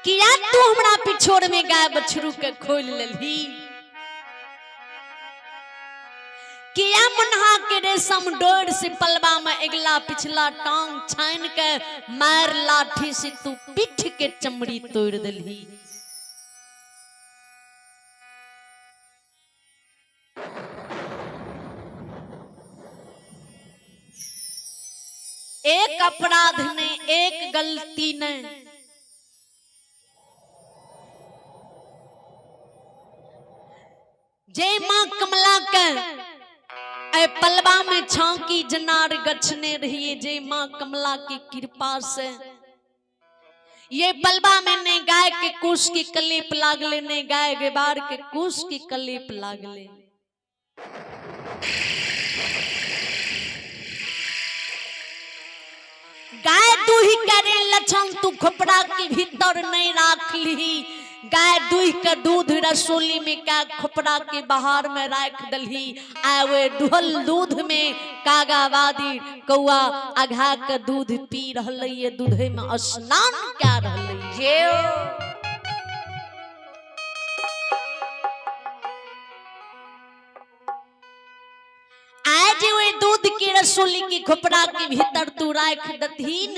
किया तू हमरा पिछोड़ में गाय बछरू के खोल लेलही? किया मुन्हा के रेशम डोर से पलवा में अगला पिछला टांग छान के मार लाठी से तू पीठ के चमड़ी तोड़ देलही? एक अपराध ने, एक गलती ने, जे माँ कमला के ए पलवा में छांकी जनार गछने रहिए, जे माँ कमला की कृपा से ये पलवा में ने गाय के कुश की कलीप लागले, ने गाय गेबार के कुश की कलीप लागले। गाय दूही करे लक्षण तू खोपड़ा के भीतर नहीं राख ली। गाय दूह के दूध रसोली में का खोपड़ा के बाहर में राख दलही, आवे दुहल दूध में कागावादी कौआ आघा के दूध पी रहलै ये, दूधे में स्नान क्या रहलै। जेओ आज वे दूध की रसोली की खोपड़ा के भीतर तू राख दतहीन,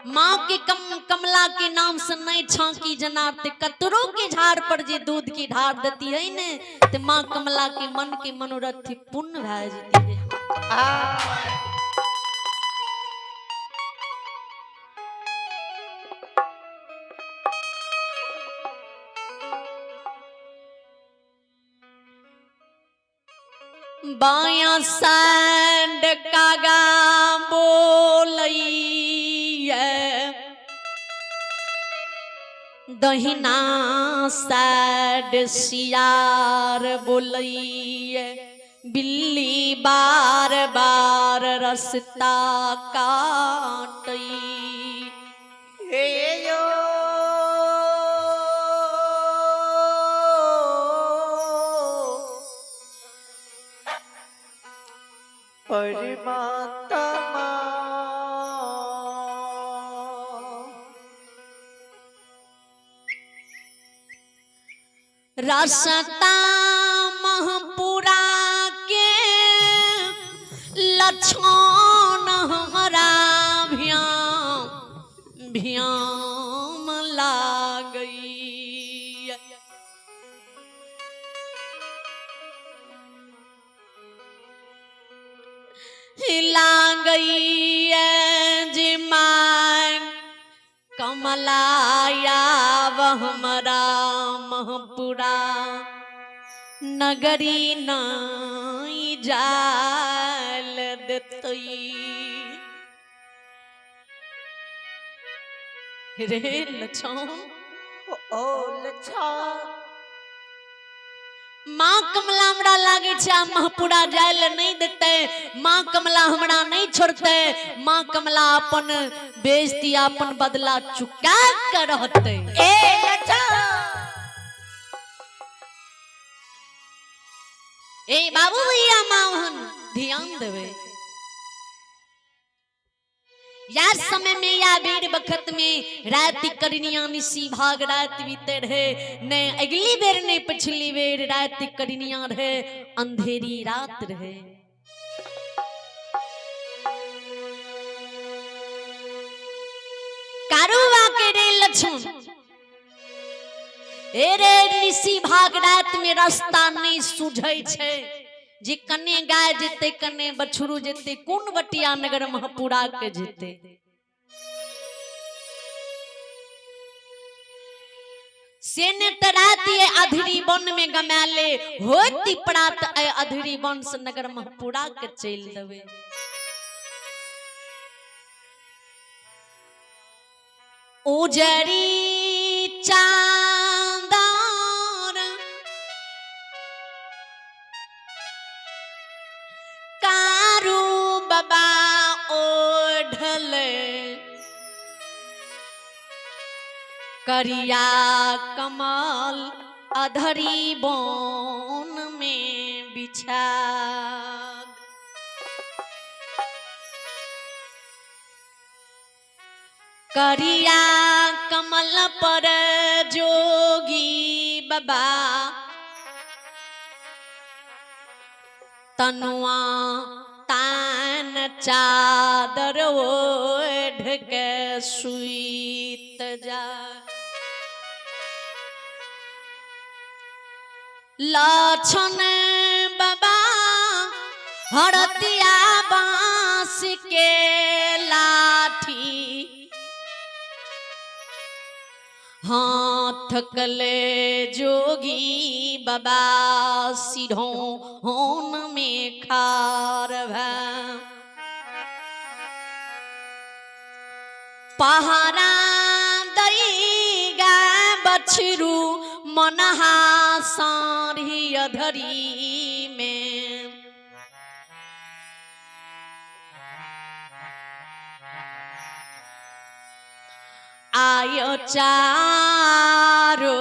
माँ के कमला के नाम से नहीं छांकी जनार ते कतरो के झाड़ पर जे दूध की ढार देती है ने, ते माँ कमला के मन के मनोरथ पुण्य भए जेती है। बाया सैंड कागा बोलैया, दहिना सैड सियार बोलैया, बिल्ली बार बार रस्ता काटई। हे यो परमात्मा रसता महपुरा के लक्षण हमारा भ्याम भ्याम लागई। लागई जे मांग कमलाया हमरा महपुरा नगरी नाई जाल देतई। रे लछौन ओ लच्छा माँ कमला हमरा लागे छै आ महपुरा जाय लए नहीं देतै, माँ कमला हमरा नहीं छोड़तै, माँ कमला अपन बेइज्जती अपन बदला चुका के रहतै। ए लच्छा ए बाबू भैया माँ ओहन ध्यान देबै। या समय में या बेर बखत में राति करनिया निशी भाग रात बीते रहे, ने अगली बेर ने पिछली बेर राति करनिया रहे, अंधेरी रात रहे। कारूबा के रे लक्ष्मण ए रे निशी भाग रात में रास्ता नहीं सुझै छै, जे कने गाय जेते कने बछरू जेते कोन बटिया नगर महपुरा के जेते। से ने त राति ए अधरी वन में गमाले होती प्रात ए अधरी वन से नगर महपुरा के चल देवे। उजरी चांदर कारू बाबा ओढ़ले, करिया कमल अधरी बोन में बिछा। करिया कमल पर जोगी बाबा तनुआ तान चादर ओढ़ के सुइत जा। लक्षण बाबा हरतिया बांस के लाठी हाथ कले जोगी बाबा सिरहोन में खार भा। पहारा दई गाय बछरू मनहा साढ़ी अधरी में। आयो चारो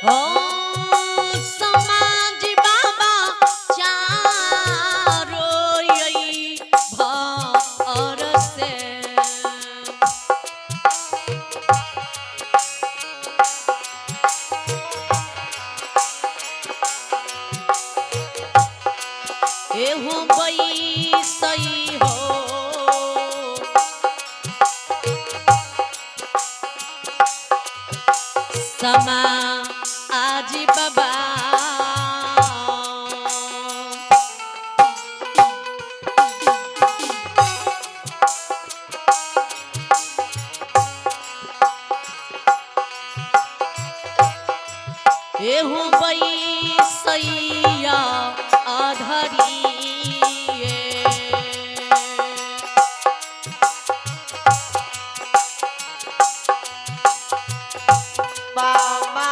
ओ समाज बाबा चारो यही भर से। एहू बैसई हो समा आज बाबा। एहू बैसैया अधरिए। बाबा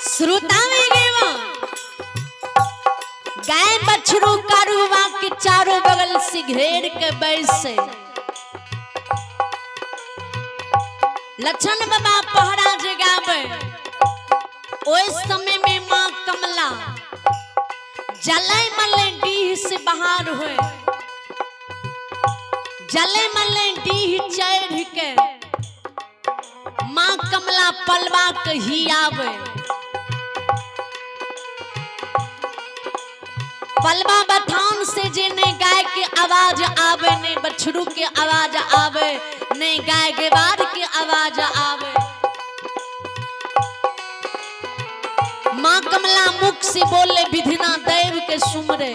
श्रोता में गेवा गाय बछरू कारूबा के चारों बगल से घेर के बैसे। लक्षण बाबा पहरा जगावे। जलै मलै डीह से बाहर होए, जलै मलै डीह चढ़ के माँ कमला पलवा के ही आवे। पलवा बथान से जे ने गाय के आवाज आवे, ने बछरू के आवाज आवे, ने गाय गेवार के आवाज आवे। माँ कमला मुख से बोले विधिना दैव के सुमरे।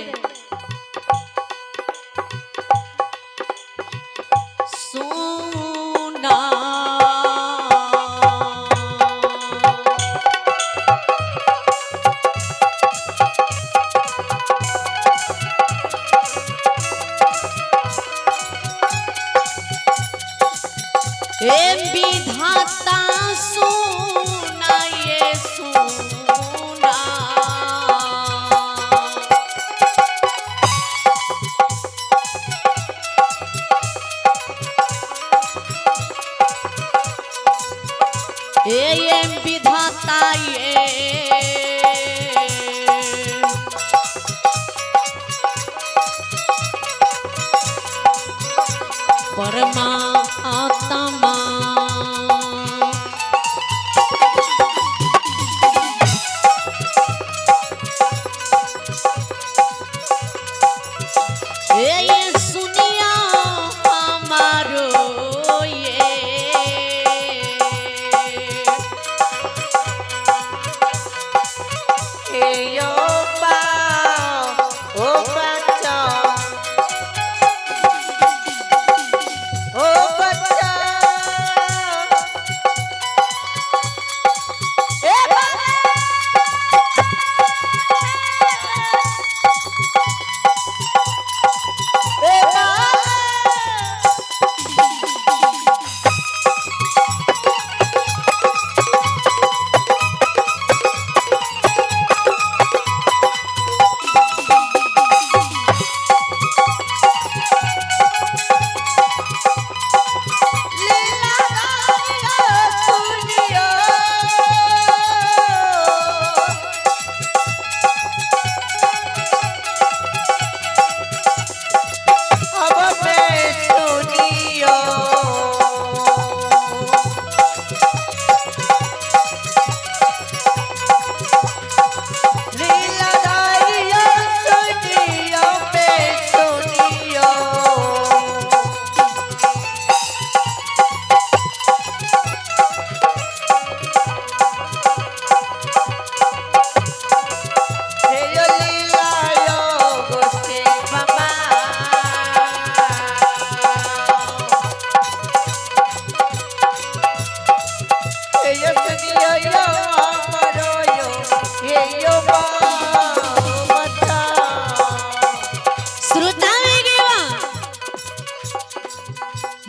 सुना ए विधाता सुना ये सुना, ए विधाता ये परमात्मा। ए सुनिया हमारो ये हे यो बा ओ बच्चा ओ बच्चा ए बाबा ए बाबा। लीला गाया सुनियो अब मैं सुनियो लीला गाया सुनियो मैं सुनियो। हे यो लीला योग से बाबा हे यो सुनियो यो अमरो यो हे यो बाबा। श्रोता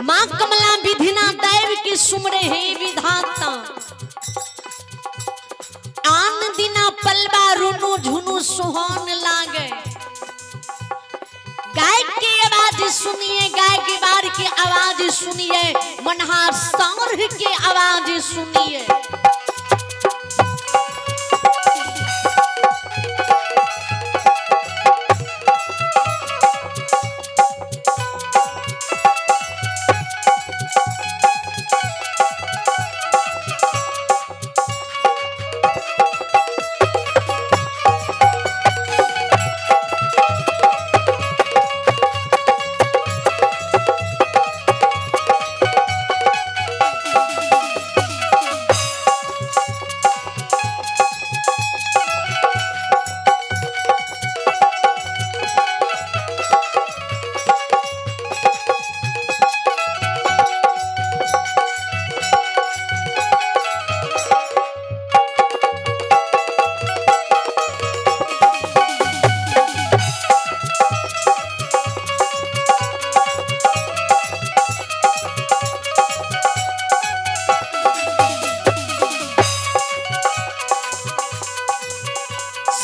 माँ कमला विधिना दैव के सुमरे हे विधाता। आन दिना पलवा रुनु झुनु सुहान लागे। गाय के आवाज सुनिए, गाय के बार के आवाज सुनिए, मनहार साँढ़ के आवाज सुनिए।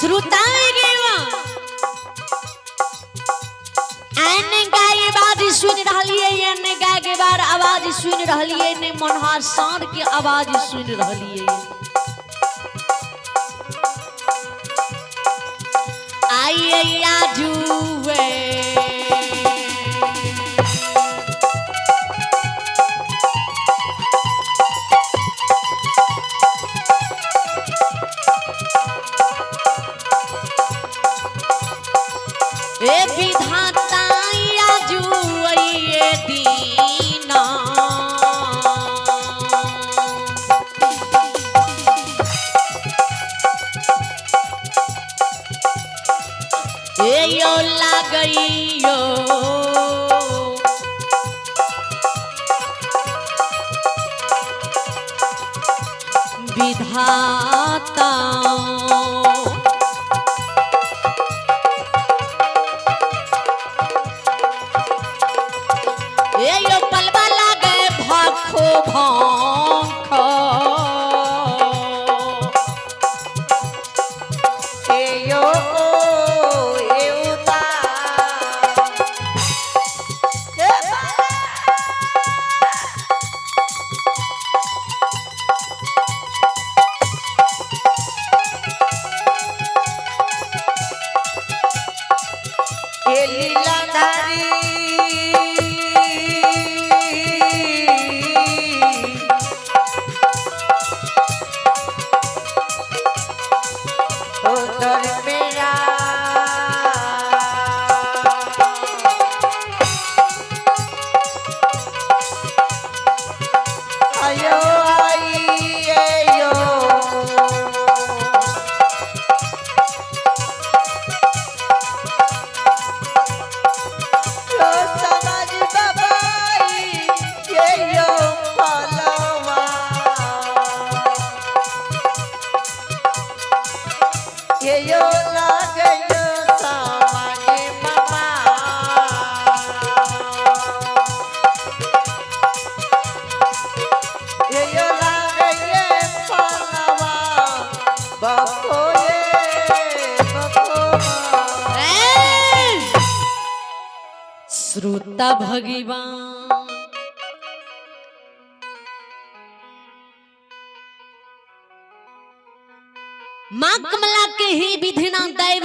श्रोता एने गाय आवाज सुनि रहलियै, एने गाय के बार आवाज सुनि रहलियै, ने मनहार साँढ़ के आवाज सुनि रहलियै। आइए आजुए। ए विधाता आजू ये दीना। ए यो लागइयो विधाता। ए यो पलवा लागे भाखो भाख। एयो ओ एउता ए ए लीलाधारी ओ धर्मेरा आयो आई एयो यो समाज बाबाई एयो फलवा एयो लागयो समाज बाबा एयो लागये फलवा बको ये बको ए! श्रोता भगवान माँ कमला के ही विधिना दैव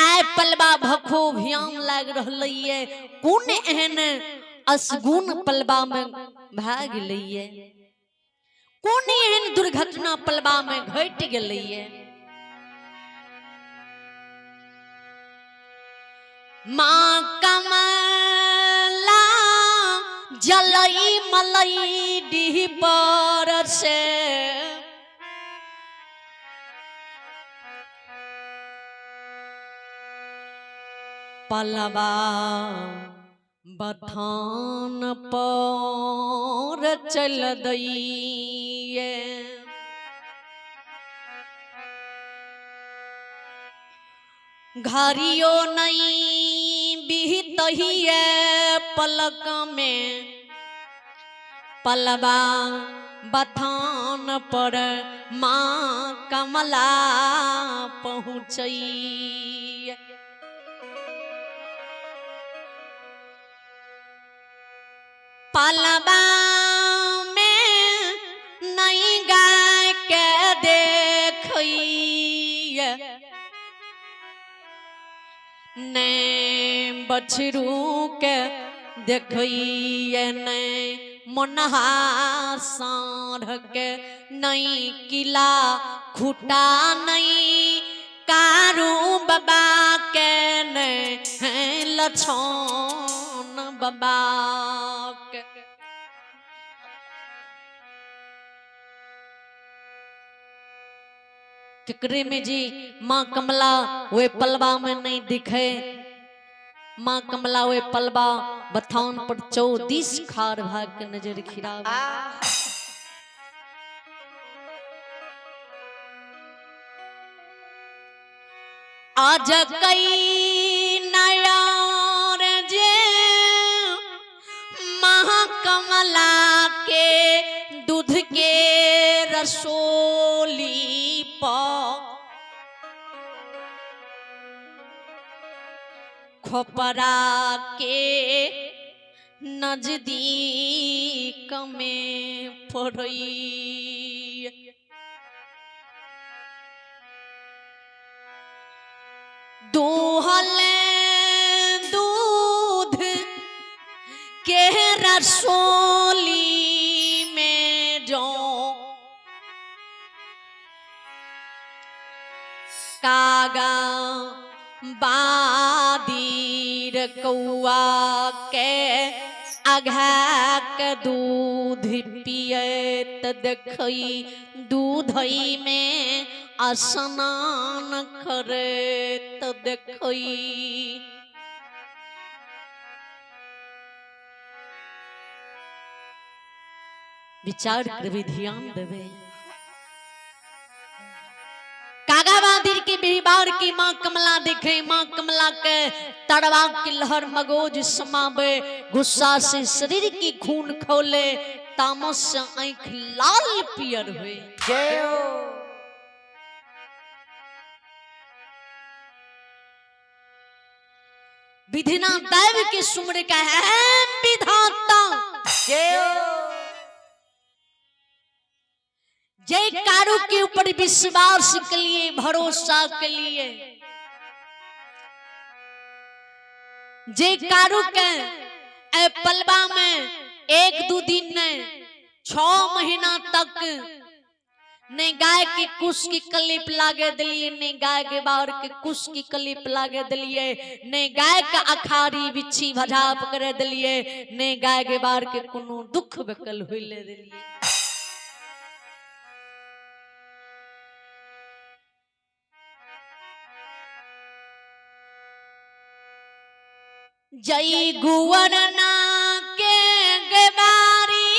आय पलवा भखो भियान लाग रहलैये। कोन एहन असगुण पलवा में भए गेलैये, कोन एहन दुर्घटना पलवा में घटि गेलैये। माँ कमला जलई मलई डीह पर से पलवा बथान पर चल दैये। घरियो नहीं बीतहिए पलक में पलवा बथान पर माँ कमला पहुँचैये। पलवा में नहीं गाय के देखैये ने बछरू के देखैये ने मोनहा साँढ़ के नहीं किला खुटा नहीं कारू बाबा के ने लछौन बाबा के। केकरे में जी माँ कमला वे पलवा में नहीं दिखे। माँ कमला वे पलवा बथान पर चौदीस खार भाग के नजर खिरावे। आज कई नयार जे माँ कमला के दूध के रसोली पर खोपरा के नजदीक में पड़ई। दो रसोली में जो कागा बादीर कौआ के अघाक दूध पियत देखई, दूधई में स्नान करैत देखई। विचार करबे, ध्यान देबे। कागा बादिर के बिहबार की माँ कमला देखे, माँ कमला के तड़वा के लहर मगोज समावे, गुस्सा से शरीर की खून खोले, तामस से आंख लाल पियर हुए। जय हो। विधिना दैव के सुमर का है विधाता। जय हो। जय कारू के ऊपर विश्वास के लिए, भरोसा के लिए, जे कारू के ए पलवा में एक दो दिन ने 6 महीना तक ने गाय के कुश की कलिप लागे दिलिए, ने गाय के बाहर के कुश की कलिप लागे दिलिए, ने गाय का अखारी बिच्छी भजाप करे दिलिए, ने गाय के बाहर के कोनो दुख बकल हुई ले दिलिए। जय गुवरना के गवारी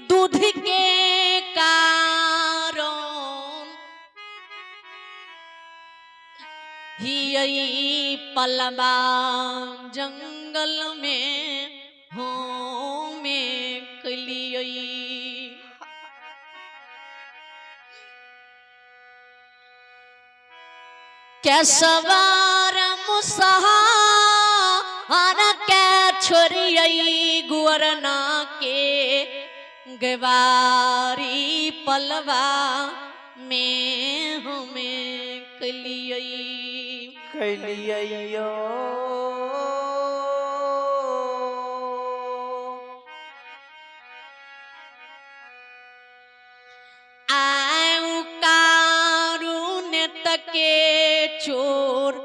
दूध के कारण ही पलवा जंगल में हो में कलियई। केसवार मुसहार के छोरियई गुअरना के गवारी पलवा में हमें कलियई। कैलियो। आऊ कारुण्य तके चोर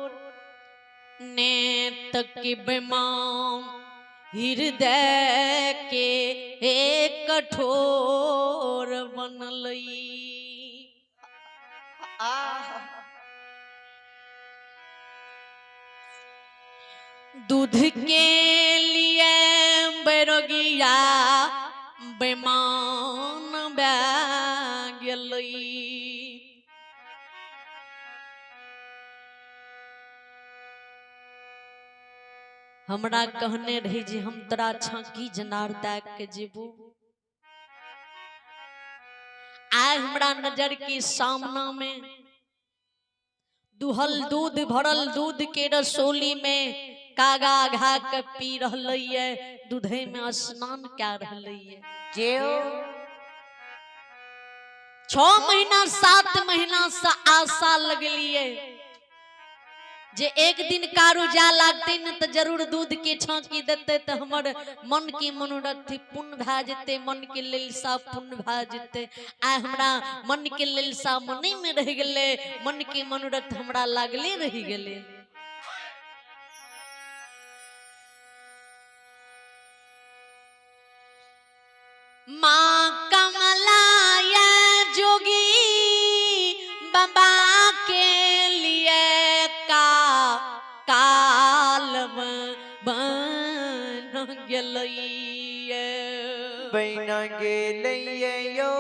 नेत के बेमाम हृदय के एक कठोर बनलई। आह। दूध के लिए बैरोगिया बेमान भए गेलई। हमरा कहने रही जे हम तोरा छाकी जनार दए के जेबो, आय हमरा नजर के सामना में दुहल दूध भरल दूध के रसोली में कागा घा के पी रहलै, दूधे में स्नान कै रहलै। जय हो। 6 महीना 7 महीना से आशा लगलिए जे एक दिन कारू जा लागते न तो जरूर दूध के छाकी देते तो हमर मन के मनोरथ पुण्य भए जेते, मन के लिलसा पुण्य भए जेते। आय हमरा मन के लिलसा मने में रह गेले, मन के मनोरथ हमरा लागले रह गेले। माँ कमला या जोगी बाबा के लिए का काल बन गेलई। बन गेलैयो।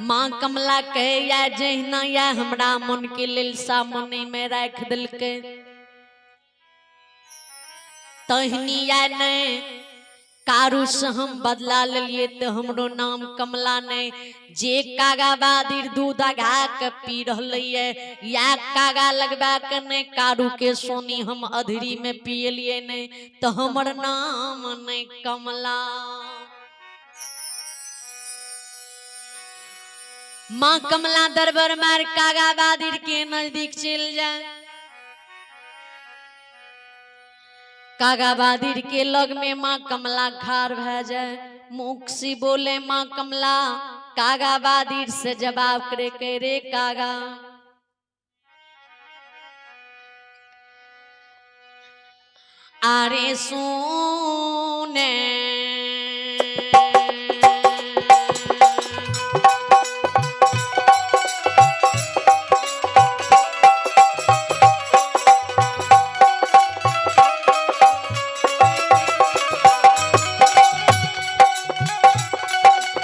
माँ कमला कहे या जहिना या हमरा मन के लिलसा मने में राख दिलकै तहनी या नहीं कारू से हम बदला लेलिए तो हमरो नाम कमला नहीं। जे कागा बादिर दूध अघा के पी रहलै या कागा लगबा के नहीं कारू के सोनी हम अधरी में पियलिए नहीं तो हमर नाम नहीं कमला। माँ कमला दरबार मार कागा बादिर के नजदीक चल जाए। कागा बादिर के लग में माँ कमला खार भै जाए। मुक्सी बोले माँ कमला कागा बादिर से जवाब करे के रे कागा, अरे सुने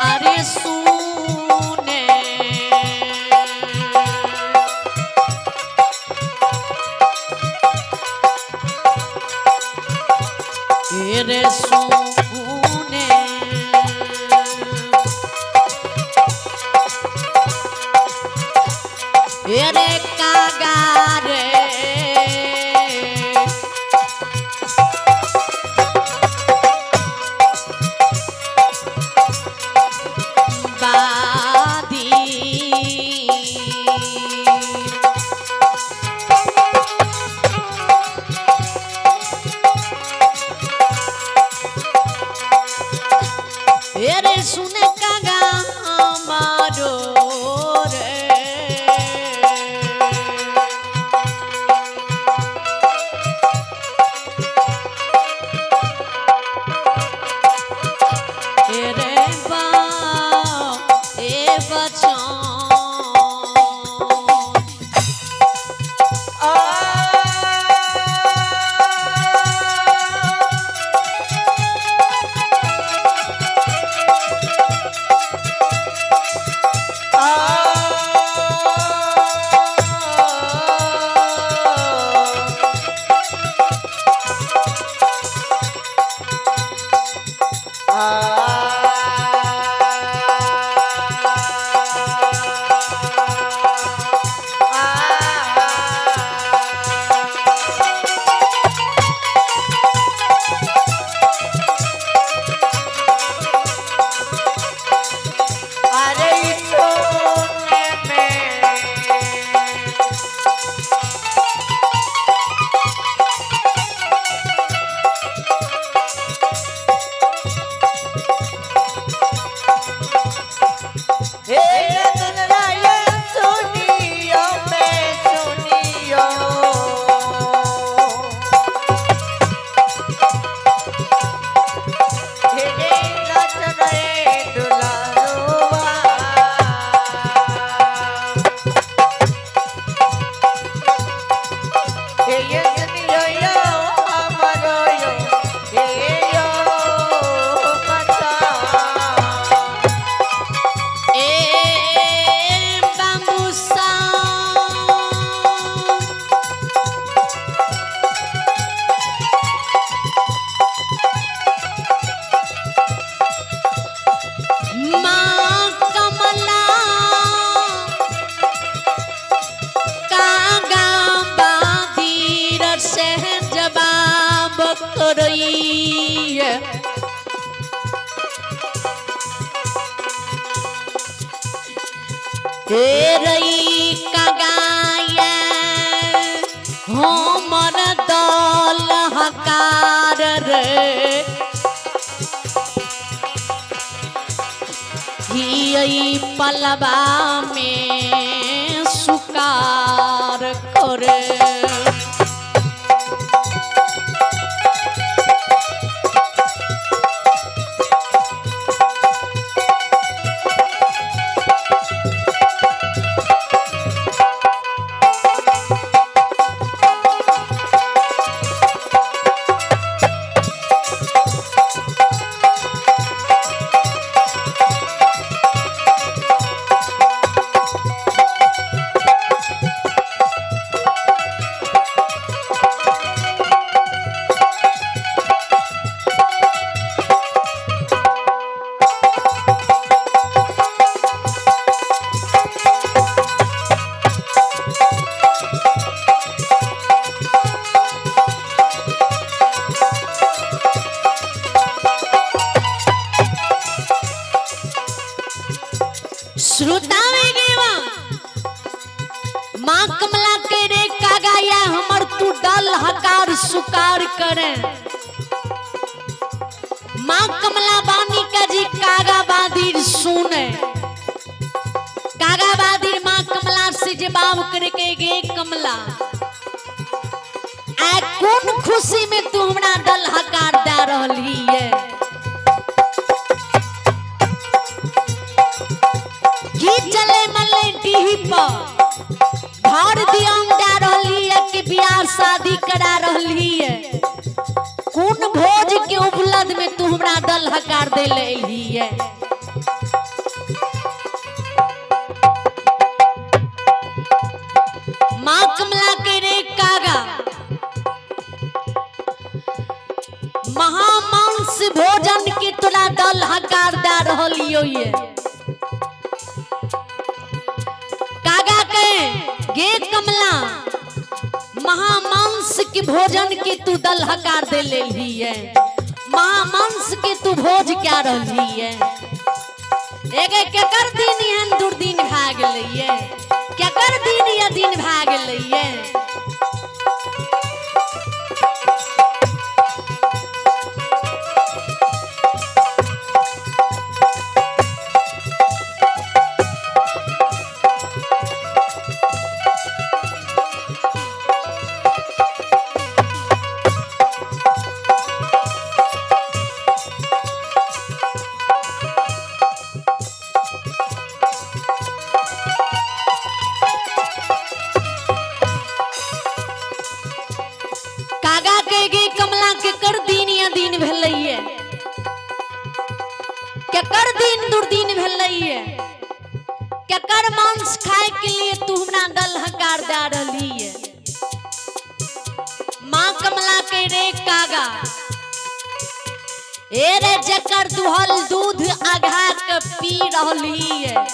अरे सुने रे सुने रे कागा रे बादी रे सुन कागा मारो रे। रे बा ए बचान। अरे सोने में हे रतन सुनियो मैं सुनियो, हे रतन दुलारुआ, हे सुनियो यो हमारो यो, हे यो बचा। ए बाबूसा माँ कमला कागा बादीर से जवाब करई। रई कगाया हमर दल हकार रे हियई पलवा में सुकार करे। श्रोतावे गेवा माँ कमला के रे कागाया हमर तू डल हकार सुकार करे। कमला, आइ कोन खुशी में तू हमरा दल हकार दे रहली ये? की चले मले डीही पर घर दियान दे रहली है कि बियाह शादी करा रहली है? कोन भोज के उपलब्ध में तू हमरा दल हकार दे ले है? माँ कमला के रे कागा, महामांस भोजन के तोरा दल हकार दे रहलियो ये। कागा के गे कमला, महामांस के भोजन के तू दल हकार दे लेली है, महामांस के तू भोज क्या रहली है? एगे केकर दिन एहन दुर्दिन भए गेलैये? केकर दिन या दिन भए गेलैये? कागा के गे कमला, केकर दिन या दिन भेलैये? केकर दिन दुर्दिन भेलैये? केकर मांस खाए के लिए तू हमरा दल हकार दे रहली है? माँ कमला के रे कागा, ए रे जकर दुहल दूध आघा के पी रहली है,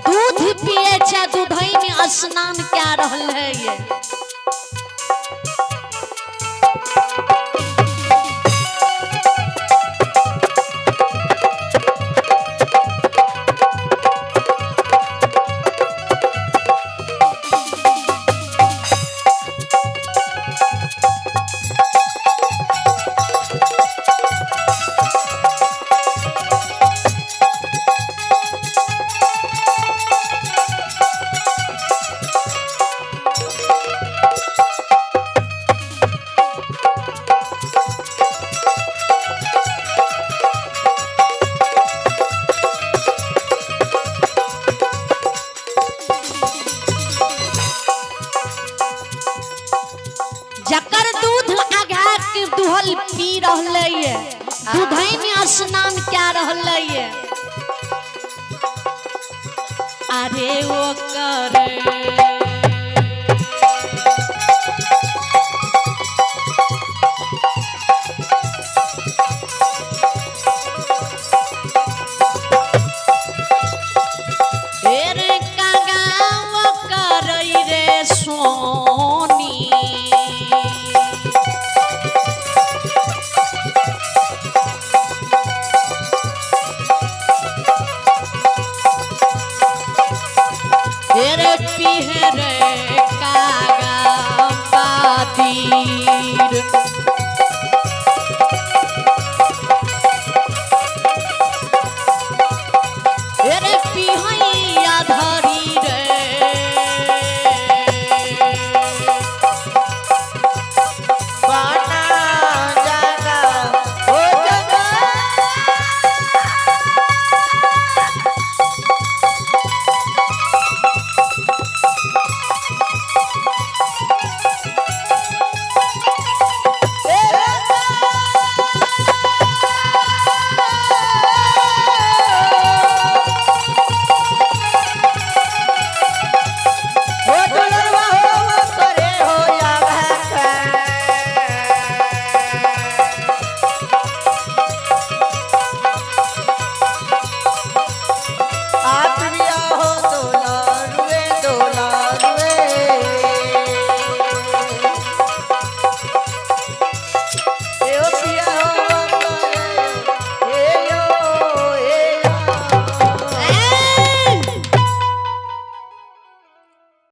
दूध पिए छै, दूधई में स्नान क्या रहल है ये। जकर दूध आघा के दुहल पी रहले ये, दूधई में स्नान क्या रहले ये, अरे वो करे